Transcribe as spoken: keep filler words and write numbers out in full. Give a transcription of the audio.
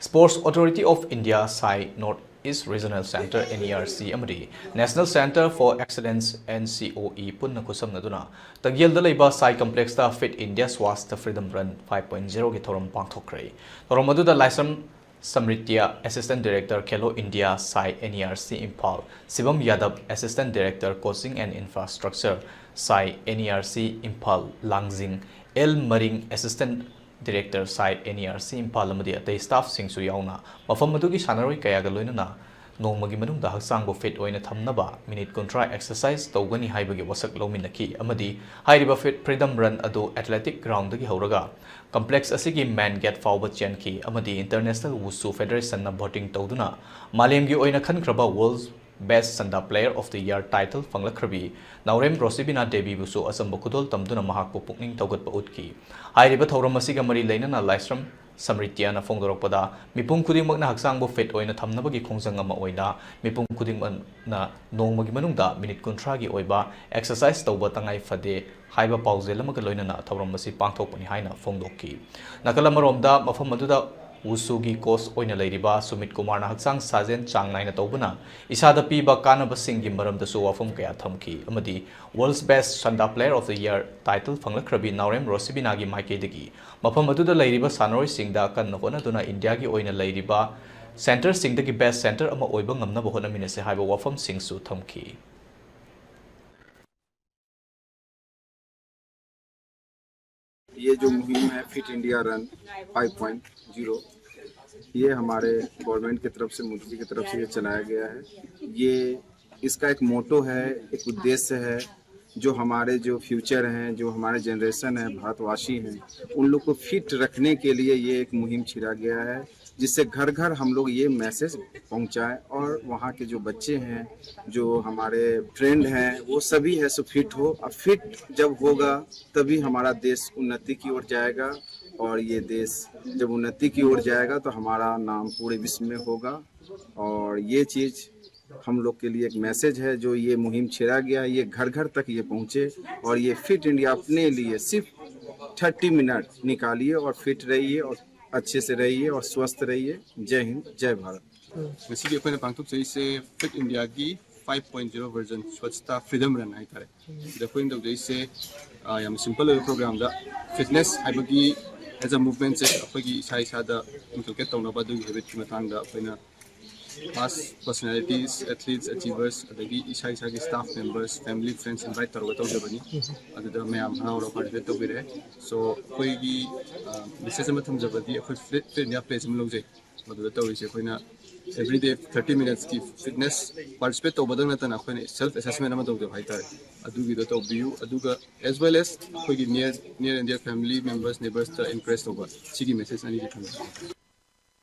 Sports Authority of India, ꯁꯥꯏ North East Regional Centre, N E R C, ꯑꯃꯗꯤ National Centre for Excellence, N C O E, ꯄꯨꯟꯅ ꯈꯨꯠꯁꯝꯅꯗꯨꯅ ꯇꯒꯦꯜꯗ ꯂꯩꯕ ꯁꯥꯏ Complex ꯇ Fit India Swasthya Freedom Run five point zero ꯒꯤ ꯊꯧꯔꯝ ꯄꯥꯡꯊꯣꯛꯈ꯭ꯔꯦ꯫ ꯊꯧꯔꯝ ꯑꯗꯨꯗ ꯂꯥꯏꯁ꯭ꯔꯝ ꯁꯃ꯭ꯔꯤꯇꯤꯌꯥ, Assistant Director, Khelo India, ꯁꯥꯏ N E R C, Imphal, ꯁꯤꯕꯝ ꯌꯥꯗꯕ, Assistant Director, Coaching and Infrastructure, ꯁꯥꯏ N E R C, Imphal, Langjing L Maring, Assistant Director, ꯁꯥꯏ N E R C, Imphal, ꯑꯃꯗꯤ ꯑꯇꯩ staff ꯁꯤꯡꯁꯨ ꯌꯥꯎꯅ ꯃꯐꯝ ꯑꯗꯨꯒꯤ ꯁꯥꯟꯅꯔꯣꯏ ꯀꯌꯥꯒ ꯂꯣꯏꯅꯅ ꯅꯣꯡꯃꯒꯤ ꯃꯅꯨꯡꯗ ꯍꯛꯆꯥꯡꯕꯨ fit ꯑꯣꯏꯅ ꯊꯝꯅꯕ minute ꯀꯨꯟꯊ꯭ꯔꯥ exercise ꯇꯧꯒꯅꯤ ꯍꯥꯏꯕꯒꯤ ꯋꯥꯁꯛ ꯂꯧꯃꯤꯟꯅꯈꯤ ꯑꯃꯗꯤ ꯍꯥꯏꯔꯤꯕ Fit Freedom Run ꯑꯗꯨ Athletic Ground ꯗꯒꯤ ꯍꯧꯔꯒ complex ꯑꯁꯤꯒꯤ main gate ꯐꯥꯎꯕ ꯆꯦꯟꯈꯤ ꯑꯃꯗꯤ International Wushu Federation ꯅ voting ꯇꯧꯗꯨꯅ ꯃꯥꯂꯦꯝꯒꯤ ꯑꯣꯏꯅ ꯈꯟꯈ꯭ꯔꯕ World Best Sanda Player of the Year title ꯐꯪꯂꯛꯈ꯭ꯔꯕꯤ ꯅꯥꯎꯔꯦꯝ ꯔꯣꯁꯤꯕꯤꯅꯥ ꯗꯦꯕꯤꯕꯨꯁꯨ ꯑꯆꯝꯕ ꯈꯨꯗꯣꯜ ꯇꯝꯗꯨꯅ ꯃꯍꯥꯛꯄꯨ ꯄꯨꯛꯅꯤꯡ ꯊꯧꯒꯠꯄ ꯎꯠꯈꯤ꯫ ꯍꯥꯏꯔꯤꯕ ꯊꯧꯔꯝ ꯑꯁꯤꯒ ꯃꯔꯤ ꯂꯩꯅꯅ ꯂꯥꯏꯁ꯭ꯔꯝ ꯁꯃ꯭ꯔꯤꯇꯤꯌꯥꯅ ꯐꯣꯡꯗꯣꯔꯛꯄꯗ, ꯃꯤꯄꯨꯝ ꯈꯨꯗꯤꯡꯃꯛꯅ ꯍꯛꯆꯥꯡꯕꯨ fit ꯑꯣꯏꯅ ꯊꯝꯅꯕꯒꯤ ꯈꯣꯡꯖꯪ ꯑꯃ ꯑꯣꯏꯅ ꯃꯤꯄꯨꯝ ꯈꯨꯗꯤꯡꯃꯛꯅ ꯅꯣꯡꯃꯒꯤ ꯃꯅꯨꯡꯗ minute ꯀꯨꯟꯊ꯭ꯔꯥꯒꯤ ꯑꯣꯏꯕ exercise ꯇꯧꯕ ꯇꯉꯥꯏ ꯐꯗꯦ ꯍꯥꯏꯕ ꯄꯥꯎꯖꯦꯜ ꯑꯃꯒ ꯂꯣꯏꯅꯅ ꯊꯧꯔꯝ ꯑꯁꯤ ꯄꯥꯡꯊꯣꯛꯄꯅꯤ ꯍꯥꯏꯅ ꯐꯣꯡꯗꯣꯛꯈꯤ꯫ ꯅꯥꯀꯜ ꯑꯃꯔꯣꯝꯗ, ꯃꯐꯝ ꯑꯗꯨꯗ ꯋꯨꯁꯨꯒꯤ coach ꯑꯣꯏꯅ ꯂꯩꯔꯤꯕ ꯁꯨꯃꯤꯠ ꯀꯨꯃꯥꯔꯅ ꯍꯛꯆꯥꯡ ꯁꯥꯖꯦꯜ ꯆꯥꯡ ꯅꯥꯏꯅ ꯇꯧꯕꯅ ꯏꯁꯥꯗ ꯄꯤꯕ ꯀꯥꯟꯅꯕꯁꯤꯡꯒꯤ ꯃꯔꯝꯗꯁꯨ ꯋꯥꯐꯝ ꯀꯌꯥ ꯊꯝꯈꯤ ꯑꯃꯗꯤ World's Best Sanda Player of the Year title ꯐꯪꯂꯛꯈ꯭ꯔꯕꯤ ꯅꯥꯎꯔꯦꯝ ꯔꯣꯁꯤꯕꯤꯅꯥꯒꯤ ꯃꯥꯏꯀꯩꯗꯒꯤ ꯃꯐꯝ ꯑꯗꯨꯗ ꯂꯩꯔꯤꯕ ꯁꯥꯟꯅꯔꯣꯏꯁꯤꯡꯗ ꯀꯟꯅ ꯍꯣꯠꯅꯗꯨꯅ ꯏꯟꯗꯤꯌꯥꯒꯤ ꯑꯣꯏꯅ ꯂꯩꯔꯤꯕ centre ꯁꯤꯡꯗꯒꯤ best centre ꯑꯃ ꯑꯣꯏꯕ ꯉꯝꯅꯕ ꯍꯣꯠꯅꯃꯤꯟꯅꯁꯤ ꯍꯥꯏꯕ ꯋꯥꯐꯝꯁꯤꯡꯁꯨ ꯊꯝꯈꯤ꯫ ये जो मुहिम है fit India run five point zero, ये हमारे गवर्नमेंट की तरफ से, मोदी जी की तरफ से ये चलाया गया है। ये इसका एक मोटो है, एक उद्देश्य है, जो हमारे जो फ्यूचर हैं, जो हमारे जनरेशन है, भारतवासी हैं, उन लोग को फिट रखने के लिए ये एक मुहिम छिड़ा गया है, जिससे घर घर हम लोग ये मैसेज पहुंचाएं और वहाँ के जो बच्चे हैं, जो हमारे फ्रेंड हैं, वो सभी है सो फिट हो। अब फिट जब होगा तभी हमारा देश उन्नति की ओर जाएगा, और ये देश जब उन्नति की ओर जाएगा तो हमारा नाम पूरे विश्व में होगा। और ये चीज़ हम लोग के लिए एक मैसेज है, जो ये मुहिम छेड़ा गया है, ये घर घर तक ये पहुँचे और ये फिट इंडिया अपने लिए सिर्फ थर्टी मिनट निकालिए और फिट रहिए और अच्छे से रहिए और स्वस्थ रहिए। जय हिंद, जय भारत। ꯉꯁꯤꯒꯤ ꯑꯩꯈꯣꯏꯅ ꯄꯥꯡꯊꯣꯛꯆꯔꯤꯁꯦ ꯐꯤꯠ ꯏꯟꯗꯤꯌꯥꯒꯤ five point zero version Swachhata Freedom Run ꯍꯥꯏꯇꯥꯔꯦ꯫ ꯁꯤꯗ ꯑꯩꯈꯣꯏꯅ ꯇꯧꯖꯔꯤꯁꯦ, ꯑ, ꯌꯥꯝ ꯁꯤꯝꯄꯜ ꯑꯣꯏꯕ ꯄ꯭ꯔꯣꯒ꯭ꯔꯥꯝꯗ ꯐꯤꯠꯅꯦꯁ ꯍꯥꯏꯕꯒꯤ as a movementꯁꯦ ꯑꯩꯈꯣꯏꯒꯤ ꯏꯁꯥ ꯏꯁꯥꯗ inculcate ꯇꯧꯅꯕ ꯑꯗꯨꯒꯤ ꯍꯦꯕꯤꯠꯀꯤ ꯃꯇꯥꯡꯗ ꯑꯩꯈꯣꯏꯅ past personalities, athletes, achievers, ꯑꯗꯒꯤ ꯏꯁꯥ ꯏꯁꯥꯒꯤ staff members, family, friends invite ꯇꯧꯔꯒ ꯇꯧꯖꯕꯅꯤ꯫ ꯑꯗꯨꯗ ꯃꯌꯥꯝ ꯍꯔꯥꯎ ꯍꯔꯥꯎ participate ꯇꯧꯕꯤꯔꯛꯑꯦ꯫ So ꯑꯩꯈꯣꯏꯒꯤ, ꯑ, message ꯑꯃ ꯊꯝꯖꯕꯗꯤ ꯑꯩꯈꯣꯏ ꯐꯤꯠ ꯏꯟꯗꯤꯌꯥ ꯄꯦꯖ ꯑꯃ ꯂꯧꯖꯩ꯫ ꯃꯗꯨꯗ ꯇꯧꯔꯤꯁꯦ ꯑꯩꯈꯣꯏꯅ everyday thirty minutesꯀꯤ ꯐꯤꯠꯅꯦꯁ participate ꯇꯧꯕꯗꯪ ꯅꯠꯇꯅ ꯑꯩꯈꯣꯏꯅ self assessment ꯑꯃ ꯇꯧꯖꯕ ꯍꯥꯏꯇꯥꯔꯦ꯫ ꯑꯗꯨꯒꯤꯗꯣ ꯇꯧꯕꯤꯌꯨ꯫ ꯑꯗꯨꯒ as well as ꯑꯩꯈꯣꯏꯒꯤ near near and dear family members, neighborsꯇ encourage ꯇꯧꯕ, ꯁꯤꯒꯤ message ꯑꯅꯤꯁꯦ ꯊꯝꯖꯒꯦ꯫